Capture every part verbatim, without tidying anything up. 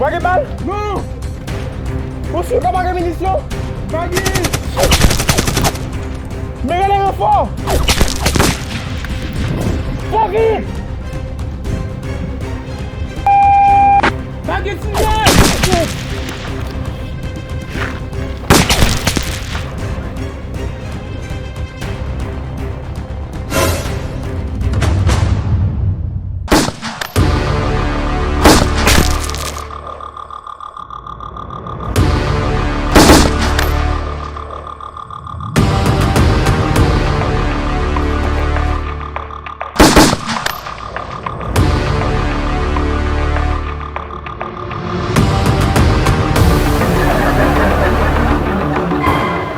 Pa gen bal? Non! Ou si pa gen minisyon? Pa gen! Men rele ranfò! Fò vit! Pa gen sinyal!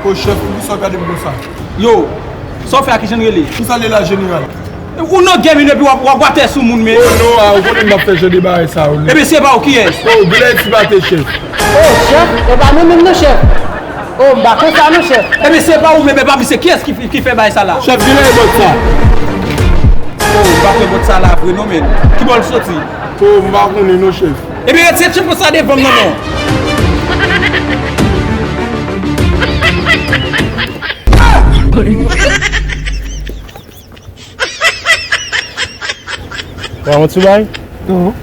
O chèf, poukisa w gade m konsa? Yo, sa w fè a, kijan l rele? Kisa l ye la, jeneral? Ou nan gè, men epi w ap, w ap gwatè sou moun, men. O non, a, ou konnen m p ap fè jan de bagay sa yo, non. Ebyen, se pa ou, kiyès? O, Bilay Ti Pate, chèf. O, chèf, e pa nou menm, non, chèf. O, m pa konn sa, non, chèf. Ebyen, se pa ou menm, e pa misye, kiyès ki, ki fè bagay sa la? Chèf, Bilay bòt sa. O, m pa fè bòt sa la vre, non, men. Ki bò l soti? O, m pa konnen, non, chèf. Ebyen, retire tchenpo sa devan m nan, non. Wa, yon ti bay? Non.